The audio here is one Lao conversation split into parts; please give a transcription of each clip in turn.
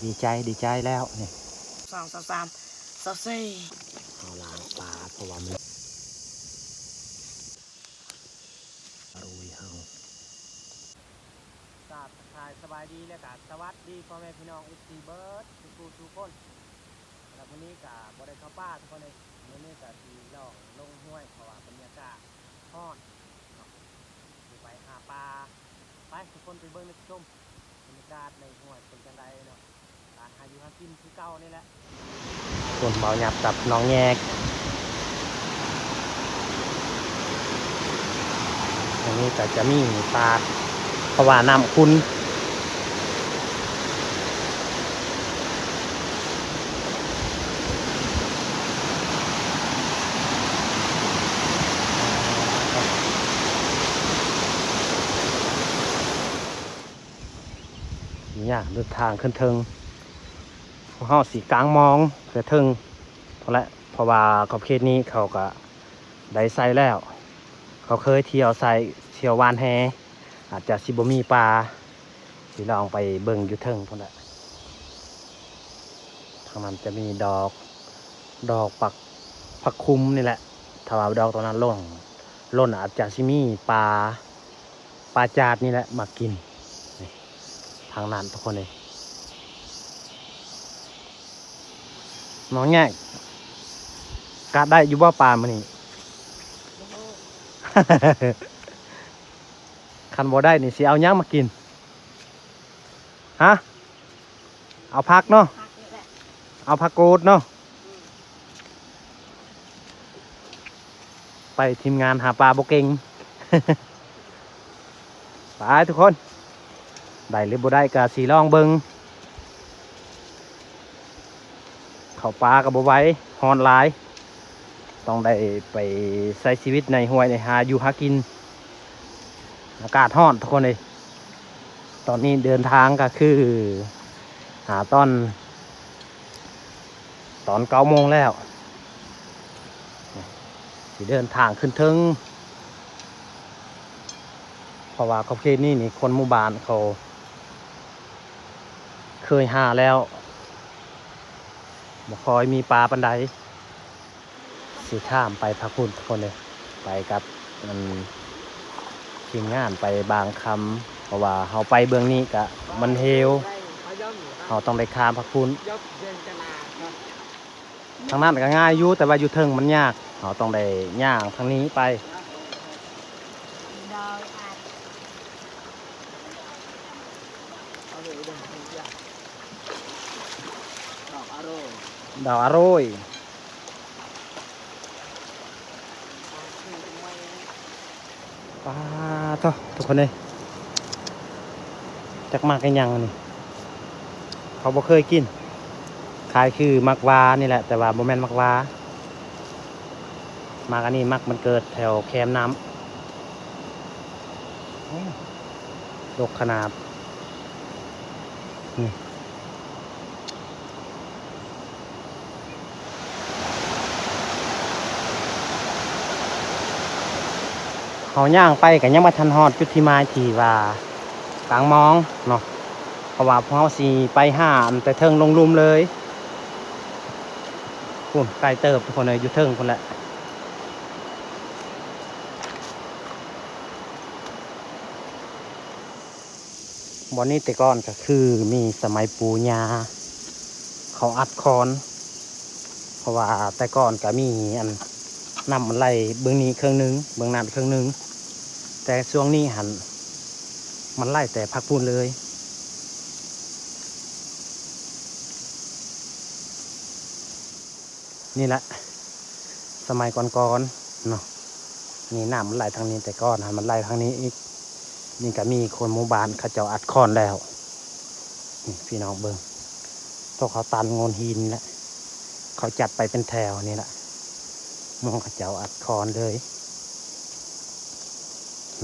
ດີໃຈ ດີໃຈແລ້ວນີ້ ສອງ ຊາວສາມ ຊາວສີ່ ເຮົາລ້າງປາ ເພາະວ່າມັນ ອາໂຣຍເຮົາ ກາບທັກທາຍສະບາຍດີ ແລະກະສະຫວັດດີພໍ່ແມ່ພີ່ນ້ອງ ເອັຟຊີ ເບິດທຸກຜູ້ທຸກຄົນ. ສຳລັບມື້ນີ້ກະບໍ່ໄດ້ເຂົ້າປ່າທຸກຄົນເອີຍ, ມື້ນີ້ກະຊິລອງລົງຫ້ວຍ ເພາະວ່າບັນຍາກາດຮ້ອນເນາະ ຊິໄປຫາປາ. ໄປທຸກຄົນໄປເບິ່ງໄປຊົມບັນຍາກາດໃນຫ້ວຍເປັນຈັ່ງໃດເນາະ. ການຫາຢູ່ຫາກິນຄືເກົ່ານີ້ແຫຼະ. ຄົນເມົາຫຍັບກັບນ້ອງແຍກ ອັນນີ້ກໍຈະມີປາ ເພາະວ່ານ້ຳຂຸ່ນ. ນີ້ນະ ເດີນທາງຂຶ້ນເທິງ ພວກເຮົາຊິກາງມອງເທື່ອເທິງພຸ້ນແຫຼະ ເພາະວ່າຂອບເຂດນີ້ເຂົາກະໄດ້ໃສ່ແລ້ວ. ເຂົາເຄີຍທ່ຽວໃສ່ ທ່ຽວຫວ່ານແຫ ອາດຈະຊິບໍ່ມີປາ ຊິລອງໄປເບິ່ງຢູ່ເທິງພຸ້ນແຫຼະ. ທາງນັ້ນຈະມີດອກ ດອກຜັກ ຜັກຄຸມນີ້ແຫຼະ. ຖ້າວ່າດອກຕົວນັ້ນຫຼົ່ນ ຫຼົ່ນອາດຈະຊິມີປາ ປາຈາດນີ້ແຫຼະມາກິນ. ນີ້ ທາງນັ້ນທຸກຄົນເອີຍ. ນ້ອງແຍກ ກະໄດ້ຢູ່ບໍ່ປາມື້ນີ້? ບໍ່ຮູ້ ຄັນບໍ່ໄດ້ນີ້ຊິເອົາຫຍັງມາກິນ? ຮະ? ເອົາຜັກເນາະ ເອົາຜັກໂກດເນາະ. ໄປທີມງານຫາປາບໍ່ເກັ່ງ. ໄປທຸກຄົນ ໄດ້ຫຼືບໍ່ໄດ້ກະຊິລອງເບິ່ງ. ເຂົ້າປ່າກໍບໍ່ໄຫວ ຮ້ອນຫຼາຍ ຕ້ອງໄດ້ໄປໃຊ້ຊີວິດໃນຫ້ວຍ ໄດ້ຫາຢູ່ຫາກິນ ອາກາດຮ້ອນທຸກຄົນເອີຍ. ຕອນນີ້ເດີນທາງກໍຄື ຫາຕອນ ຕອນເກົ້າໂມງແລ້ວ ຊິເດີນທາງຂຶ້ນເທິງ ເພາະວ່າຂອບເຂດນີ້ນີ້ ຄົນໝູ່ບ້ານເຂົາເຄີຍຫາແລ້ວ ບໍ່ຄ່ອຍມີປາປານໃດ. ຊິຂ້າມໄປພາກພຸ້ນທຸກຄົນເອີຍ ໄປກັບອັນທີມງານໄປບາງຄຳ ເພາະວ່າເຮົາໄປເບື້ອງນີ້ກະມັນເຫວ ເຮົາຕ້ອງໄດ້ຂ້າມພາກພຸ້ນ. ທາງນັ້ນກໍງ່າຍຢູ່ ແຕ່ວ່າຢູ່ເທິງມັນຍາກ ເຮົາຕ້ອງໄດ້ຍ່າງທາງນີ້ໄປ. ດອກອາໂຣຍ ປາໂທ້ ທຸກຄົນເອີຍ ຈັກໝາກອີຫຍັງນີ້ ເຂົາບໍ່ເຄີຍກິນ ຄ້າຍຄືໝາກຫວ້ານີ້ແຫຼະ ແຕ່ວ່າບໍ່ແມ່ນໝາກຫວ້າ. ໝາກອັນນີ້ໝາກມັນເກີດແຖວແຄມນ້ຳ ໂອ້ ດົກຂະໜາດ. ນີ້ ເຮົາຍ່າງໄປກໍຍັງບໍ່ທັນຮອດຈຸດທີ່ໝາຍທີ່ວ່າກາງມອງເນາະ ເພາະວ່າພວກເຮົາຊິໄປຫາອັນແຕ່ເທິງລົງລຸ່ມເລີຍ. ພຸ້ນ ໄກເຕີບທຸກຄົນເອີຍ ຢູ່ເທິງພຸ້ນແຫຼະ. ບ່ອນນີ້ແຕ່ກ່ອນກໍຄືມີສະໄໝປູ່ຍ່າເຂົາອັດຄອນ ເພາະວ່າແຕ່ກ່ອນກໍມີອັນ ນ້ຳມັນໄຫຼເບື້ອງນີ້ເຄິ່ງໜຶ່ງ ເບື້ອງນັ້ນເຄິ່ງໜຶ່ງ ແຕ່ຊ່ວງນີ້ຫັ້ນ ມັນໄຫຼແຕ່ພາກພຸ້ນເລີຍ. ນີ້ແຫຼະ ສະໄໝກ່ອນໆເນາະ ນີ້ນ້ຳມັນໄຫຼທາງນີ້ ແຕ່ກ່ອນຫັ້ນມັນໄຫຼທາງນີ້ອີກ. ນີ້ກໍມີຄົນໝູ່ບ້ານເຂົາເຈົ້າອັດຄອນແລ້ວ ນີ້ພີ່ນ້ອງເບິ່ງ ພວກເຂົາຕັນໂງ່ນຫີນແຫຼະ ເຂົາຈັດໄປເປັນແຖວນີ້ແຫຼະ ໝ່ອງເຂົາເຈົ້າອັດຄອນເລີຍ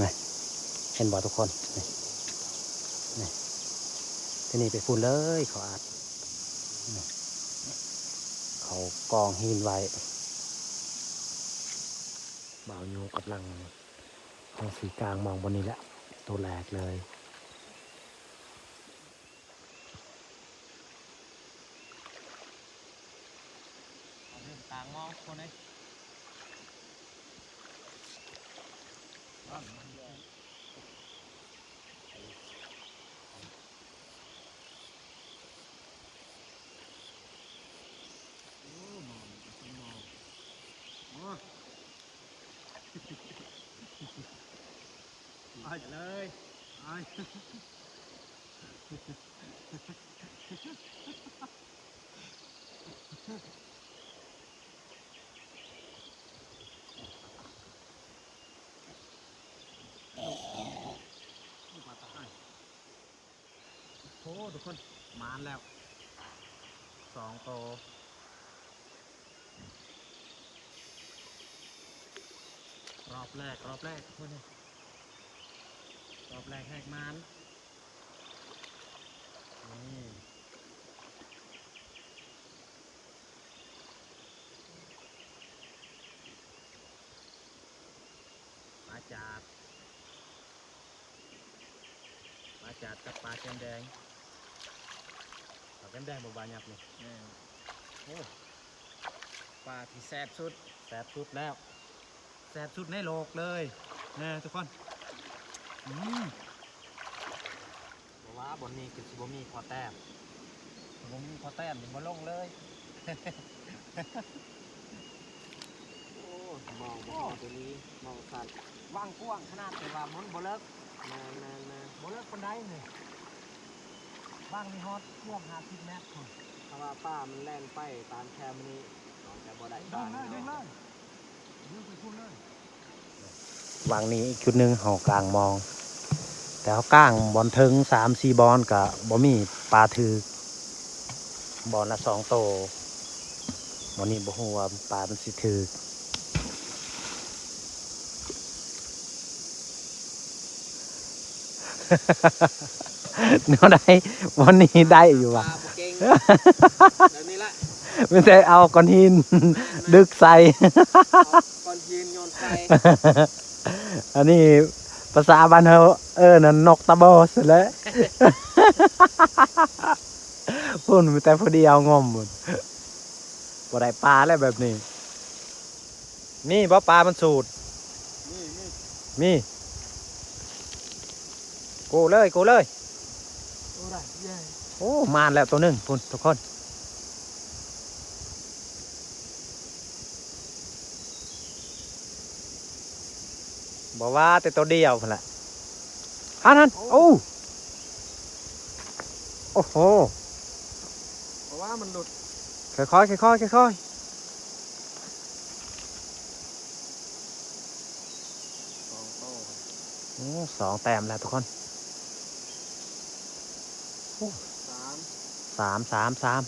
ນີ້ ເຫັນບໍ່ທຸກຄົນ ນີ້ ນີ້ ທີນີ້ໄປພຸ້ນເລີຍ ເຂົາອັດ ນີ້ ເຂົາກອງຫີນໄວ້. ບ່າວໂຍກຳລັງ ເຮົາຊິກາງມອງບ່ອນນີ້ແຫຼະ ໂຕແລກເລີຍ. ກາງມອງຄົນເດ້. ໂອ້ ມອງ ມອງ ໂອ້ ໄປເລີຍ ໄປ. ໂອ້ ປາຕາຍ. ໂອ້ ທຸກຄົນ ມານແລ້ວສອງໂຕ. ຮອບແລກ ຮອບແລກ ທຸກຄົນເອີຍ ຮອບແລກແຮກມານ. ນີ້ ປາຈາດ ປາຈາດກັບປາແກ້ມແດງ. ປາແກ້ມແດງບໍ່ ປາຫຍັບນີ້. ແມ່ນ. ໂອ້ ປາທີ່ແຊບສຸດ ແຊບສຸດແລ້ວ ແຊບສຸດໃນໂລກເລີຍນະທຸກຄົນ. ອືມ ບໍ່ວ່າບ່ອນນີ້ຄືຊິບໍ່ມີພໍແຕ້ມ ບໍ່ມີພໍແຕ້ມນີ້ບໍ່ລົງເລີຍ. ໂອ້ ມອງບໍ່ຮອດອີ່ຫຼີ ມອງສັ້ນ ຫວ່າງກວ້າງຂະໜາດ ແຕ່ວ່າມັນບໍ່ເລິກ. ແມ່ນໆໆ ບໍ່ເລິກປານໃດນີ້ ຫວ່າງນີ້ຮອດເກືອບຫ້າສິບແມັດພຸ້ນ. ຖ້າວ່າປາມັນແລ່ນໄປຕາມແຄມນີ້ ອາດຈະບໍ່ໄດ້ປາແນ່ນອນ. ວາງນີ້ອີກຈຸດໜຶ່ງ ເຮົາກາງມອງ ແຕ່ເຮົາກາງບ່ອນເທິງສາມສີ່ບ່ອນກະບໍ່ມີປາຖືກ ບ່ອນລະສອງໂຕ. ບ່ອນນີ້ບໍ່ຮູ້ວ່າປາມັນຊິຖືກ ແນວໃດ ບ່ອນນີ້ໄດ້ຢູ່ຫວາ? ປາບໍ່ເກັ່ງ ແບບນີ້ລະ ມີແຕ່ເອົາກ້ອນຫີນ ແມ່ນໆ ດຶກໃສ່ ເອົາກ້ອນຫີນໂຍນໃສ່. ອັນນີ້ພາສາບ້ານເຮົາເອີ້ນນະ ນົກຕາບອດຫັ້ນແຫຼະ. ພຸ້ນ ມີແຕ່ຜູ້ດຽວງົມພຸ້ນ ບໍ່ໄດ້ປາແລ້ວແບບນີ້. ມີບໍ່ປາມັນສູດ? ມີ ມີ ມີ. ກູເລີຍ ກູເລີຍ. ໂອ້ ໄດ້ ເຢ້ ໂອ້ ມານແລ້ວໂຕໜຶ່ງພຸ້ນທຸກຄົນ. ບໍ່ວ່າແຕ່ໂຕດຽວພຸ້ນແຫຼະ ຫັ້ນ ຫັ້ນ. ໂອ້ ໂອ້ ໂອ້ໂຫ ບໍ່ວ່າມັນຫຼຸດ. ຄ່ອຍໆ ຄ່ອຍໆ ຄ່ອຍໆ. ສອງໂຕ ໂອ້ ສອງແຕ້ມແລ້ວທຸກຄົນ. ໂອ້ ສາມ ສາມ ສາມ ສາມ.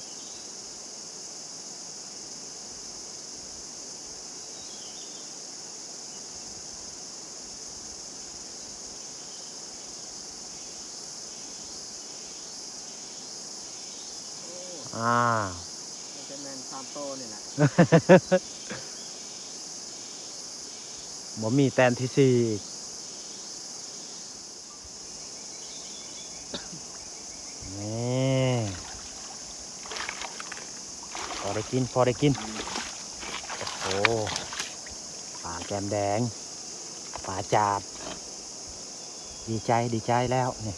ໂອ້ ອ່າ ມັນຈະແມ່ນສາມໂຕນີ້ແຫຼະ ບໍ່ມີແຕ້ມທີສີ່ອີກ. ນີ້ ພໍໄດ້ກິນ ພໍໄດ້ກິນ. ໂອ້ໂຫ ປາແກ້ມແດງ ປາຈາດ ດີໃຈ ດີໃຈແລ້ວນີ້.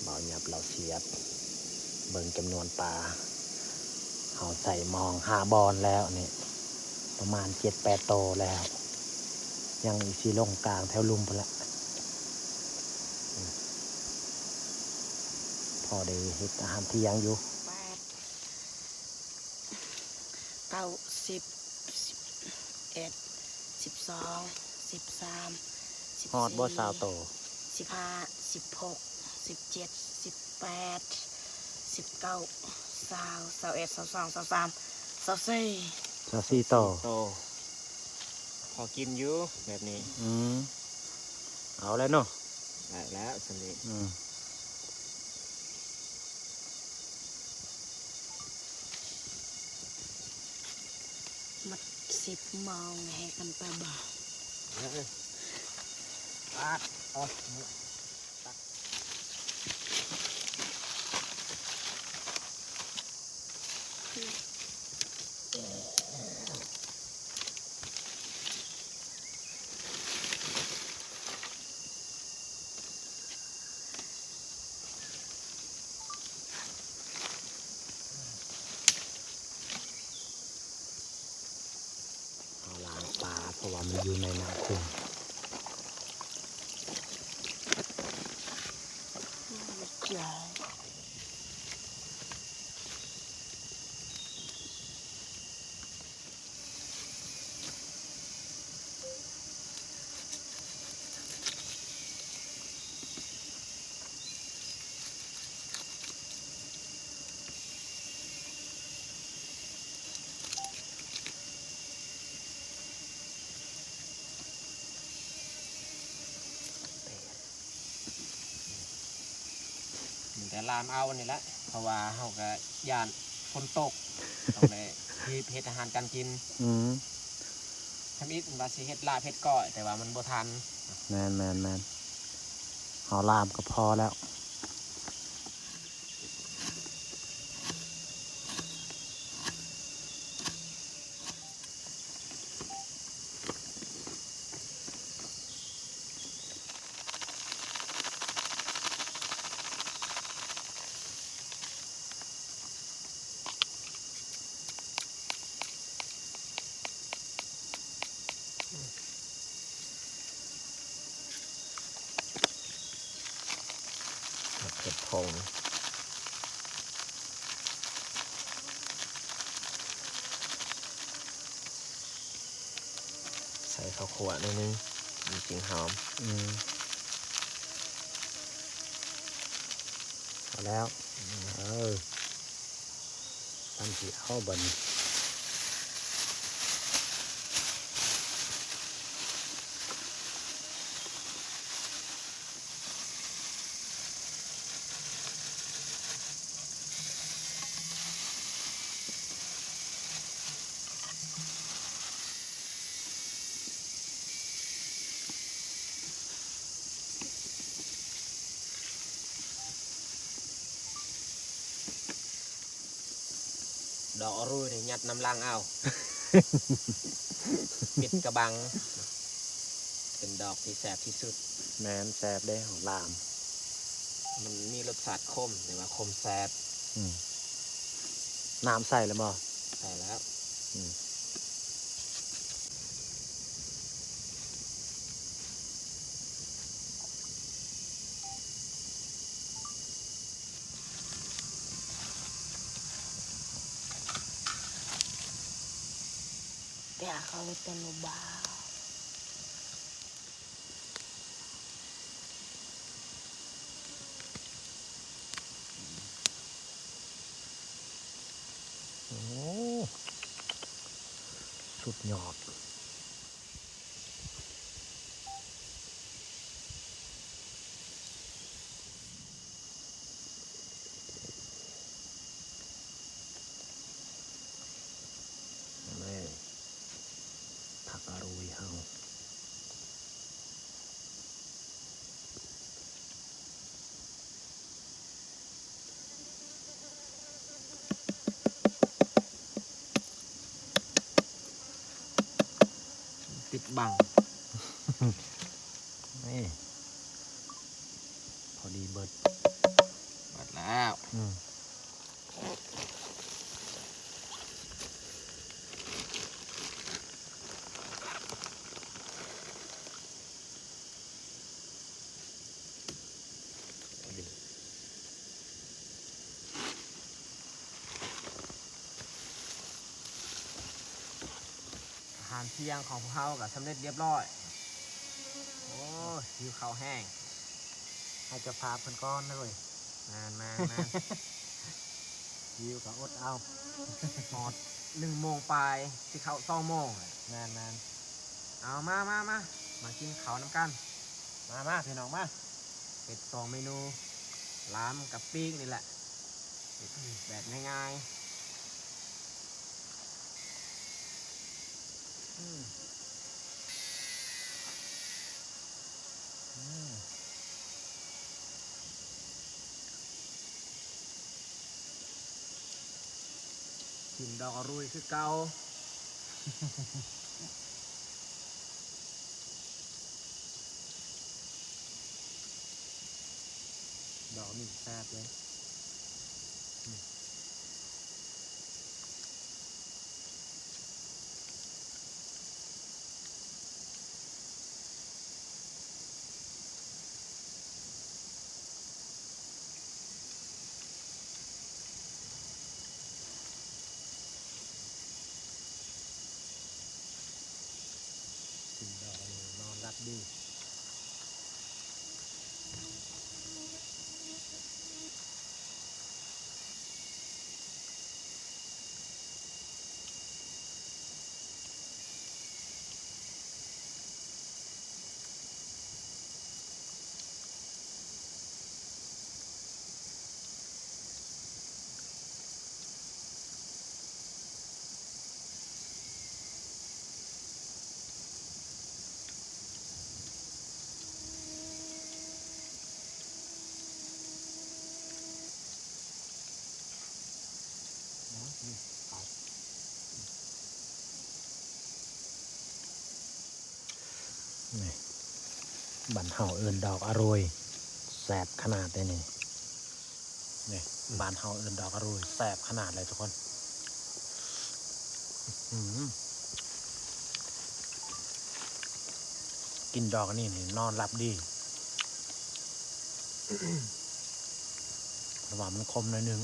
ບ່າວຫຍັບລາວສຽບເບິ່ງຈຳນວນປາ ເຮົາໃສ່ມອງຫ້າບ່ອນແລ້ວນີ້ ປະມານເຈັດແປດໂຕແລ້ວ ຍັງອີກຊິລົງກາງແຖວລຸ່ມພຸ້ນລະ ພໍໄດ້ເຮັດອາຫານທ່ຽງຢູ່. ແປດ ເກົ້າ ສິບ ສິບເອັດ ສິບສອງ ສິບສາມ ສິບສີ່ ຮອດບໍ່ຊາວໂຕ? ສິບຫ້າ ສິບຫົກ ສິບເຈັດ ສິບແປດ ສິບເກົ້າ ຊາວ ຊາວເອັດ ຊາວສອງ ຊາວສາມ ຊາວສີ່ ຊາວສີ່ໂຕ ໂຕ ພໍກິນຢູ່ແບບນີ້. ອືມ ເອົາແລ້ວເນາະ ໄດ້ແລ້ວສ່ຳນີ້. ອືມ ມັດສິບໂມງໃຫ້ກັນໄປບໍ່? ເອີ ເອີ ເອີ ປາດ ເອົາ ເຮົາລ້າງປາ ເພາະວ່າມັນຢູ່ໃນນ້ຳຂຸ່ນ. ມີແຕ່ລາມເອົານີ້ແຫຼະ ເພາະວ່າເຮົາກະຢ້ານຝົນຕົກ ຕ້ອງໄດ້ຮີບເຮັດອາຫານການກິນ. ອືມ ທຳອິດວ່າຊິເຮັດລາບເຮັດກ້ອຍ ແຕ່ວ່າມັນບໍ່ທັນ. ແມ່ນໆໆ ເຮົາລາມກໍພໍແລ້ວ. ໝາກເຂດພົງ ໃສ່ເຂົ້າຂົ້ວໜ້ອຍໜຶ່ງ ມັນຈຶ່ງຫອມ. ອືມ ພໍແລ້ວ. ເອີ ຕຳຊິເອົາບັດນີ້. ດອກອະຣູຍນີ້ຍັດນຳຫຼັງເອົາ ປິດກະບັງ ເປັນດອກທີ່ແຊບທີ່ສຸດ. ແມ່ນ ແຊບເດ້ ຂອງລາມ ມັນມີລົດຊາດຂົມ ແຕ່ວ່າຂົມແຊບ. ອືມ ນ້ຳໃສ່ແລ້ວບໍ່? ໃສ່ແລ້ວ. ອືມ ແຕ່ເຂົາເປັນລູກບ່າວ. ໂອ້ ສຸດຍອດ. ນີ້ ຜັກອະຣູຍເຮົາ ຕິດບັງ ນີ້ ພໍດີເບິດ ເບິດແລ້ວ. ອືມ ອາຫານທ່ຽງຂອງພວກເຮົາກໍສຳເລັດລຽບຮ້ອຍ. ໂອ້ຍ ຫິວເຂົ້າແຮງ. ໃຫ້ເຈົ້າພາບເພິ່ນກ່ອນເລີຍ. ແມ່ນໆໆ ຫິວກໍອົດເອົາ. ຮອດໜຶ່ງໂມງປາຍ ຊິເຂົ້າສອງໂມງແຫຼະ. ແມ່ນໆ ເອົາ ມາໆໆ ມາກິນເຂົ້ານຳກັນ. ມາໆ ພີ່ນ້ອງມາ. ເຮັດສອງເມນູ ລາມກັບປີກນີ້ແຫຼະ ເຮັດແບບງ່າຍໆ. ອືມ. ກິນດອກອະຣຸຍຄືເກົ່າ. ດອກນີ້ແຊບເດ້. ກິນດອກອັນນີ້ນອນຫຼັບດີ. ນີ້ ບ້ານເຮົາເອີ້ນດອກອະຣຸຍ ແຊບຂະໜາດເດ້ນີ້. ນີ້ ບ້ານເຮົາເອີ້ນດອກອະຣຸຍ ແຊບຂະໜາດເລີຍທຸກຄົນ. ອືມ ກິນດອກອັນນີ້ນີ້ນອນຫຼັບດີ ເພາະວ່າມັນຂົມໜ້ອຍໜຶ່ງ.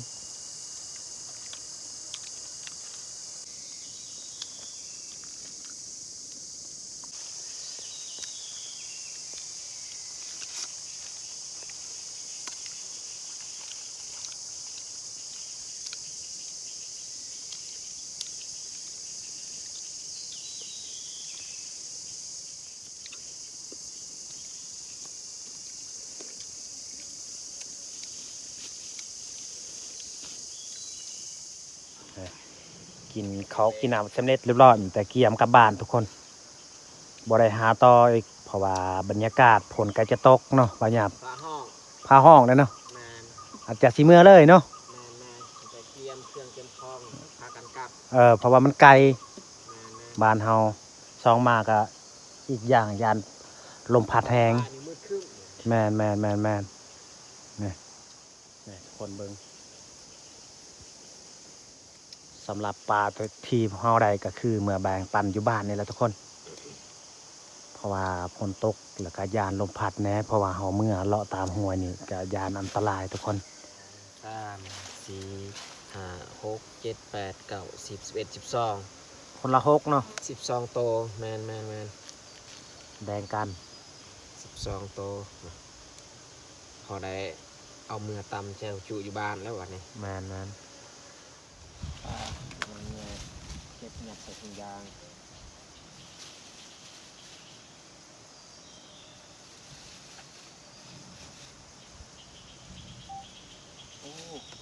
ກິນເຂົ້າກິນນ້ຳສຳເລັດຮຽບຮ້ອຍ ແຕ່ກຽມກັບບ້ານທຸກຄົນ. ບໍ່ໄດ້ຫາຕໍ່ອີກ ເພາະວ່າບັນຍາກາດຝົນໃກ້ຈະຕົກເນາະ ບ່າວຫຍາບ ຟ້າຮ້ອງ ຟ້າຮ້ອງແລ້ວເນາະ. ແມ່ນ ອາດຈະຊິເມືອເລີຍເນາະ. ແມ່ນໆ ໄປກຽມເຄື່ອງກຽມຂອງ ພາກັນກັບ. ເອີ ເພາະວ່າມັນໄກ ແມ່ນໆ ບ້ານເຮົາ ສອງມາກະ ອີກຢ່າງຢ້ານລົມພັດແຮງ. ຟ້ານີ້ມືດຄຶ້ມ. ແມ່ນໆໆໆ ນີ້ ນີ້ທຸກຄົນເບິ່ງ. ສຳລັບປາທີ່ເຮົາໄດ້ກໍຄືເມືອແບ່ງປັນຢູ່ບ້ານນີ້ແຫຼະທຸກຄົນ ເພາະວ່າຝົນຕົກ ແລ້ວກໍຢ້ານລົມພັດແດ່ ເພາະວ່າເຮົາເມືອເລາະຕາມຫ້ວຍນີ້ກໍຢ້ານອັນຕະລາຍທຸກຄົນ. ສາມ ສີ່ ຫ້າ ຫົກ ເຈັດ ແປດ ເກົ້າ ສິບ ສິບເອັດ ສິບສອງ ຄົນລະຫົກເນາະ ສິບສອງໂຕ. ແມ່ນໆໆ ແບ່ງກັນສິບສອງໂຕ ພໍໄດ້ເອົາເມືອຕຳແຈ່ວຈຸຢູ່ບ້ານແລ້ວບັດນີ້. ແມ່ນໆ ປາ ມັນເກັບຍັດໃສ່ຖົງຢາງ. ໂອ້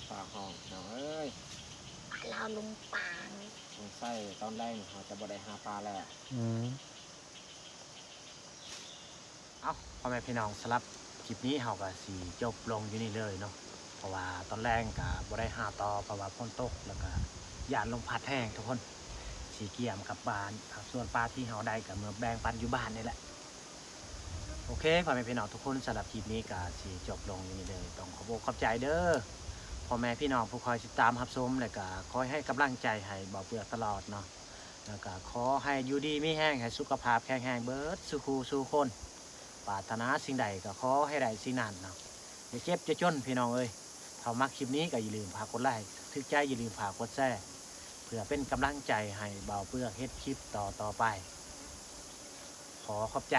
ຟ້າຮ້ອງພີ່ນ້ອງເອີຍ ລາວລົມປາງ. ສົງໄສຕອນແລງເຮົາຈະບໍ່ໄດ້ຫາປາແລ້ວ. ອືມ ເອົ້າ ພໍ່ແມ່ພີ່ນ້ອງ ສຳລັບຄລິບນີ້ເຮົາກໍຊິຈົບລົງຢູ່ນີ້ເລີຍເນາະ ເພາະວ່າຕອນແລງກໍບໍ່ໄດ້ຫາຕໍ່ ເພາະວ່າຝົນຕົກ ແລ້ວກໍຢ້ານລົມພັດແຮງທຸກຄົນ. ຊິກຽມກັບບ້ານ ສ່ວນປາທີ່ເຮົາໄດ້ກໍເມືອແບ່ງປັນຢູ່ບ້ານນີ້ແຫຼະ. ໂອເຄ ພໍ່ແມ່ພີ່ນ້ອງທຸກຄົນ ສຳລັບຄລິບນີ້ກໍຊິຈົບລົງຢູ່ນີ້ເລີຍ. ຕ້ອງຂອບອົກຂອບໃຈເດີ ພໍ່ແມ່ພີ່ນ້ອງຜູ້ຄອຍຕິດຕາມຮັບຊົມ ແລ້ວກໍຄອຍໃຫ້ກຳລັງໃຈໃຫ້ບ່າວເປືອກຕະຫຼອດເນາະ. ແລ້ວກໍຂໍໃຫ້ຢູ່ດີມີແຮງ ໃຫ້ສຸຂະພາບແຂງແຮງເບິດສູ່ຄູ່ສູ່ຄົນ. ປາດຖະໜາສິ່ງໃດກໍຂໍໃຫ້ໄດ້ສິ່ງນັ້ນເນາະ. ຢ່າເຈັບຢ່າຈົນພີ່ນ້ອງເອີຍ. ຖ້າມັກຄລິບນີ້ກໍຢ່າລືມຝາກກົດໄລ ຖືກໃຈຢ່າລືມຝາກກົດແຊ ເພື່ອເປັນກຳລັງໃຈໃຫ້ບ່າວເປືອກເຮັດຄລິບຕໍ່ໆໄປ. ຂໍຂອບໃຈ.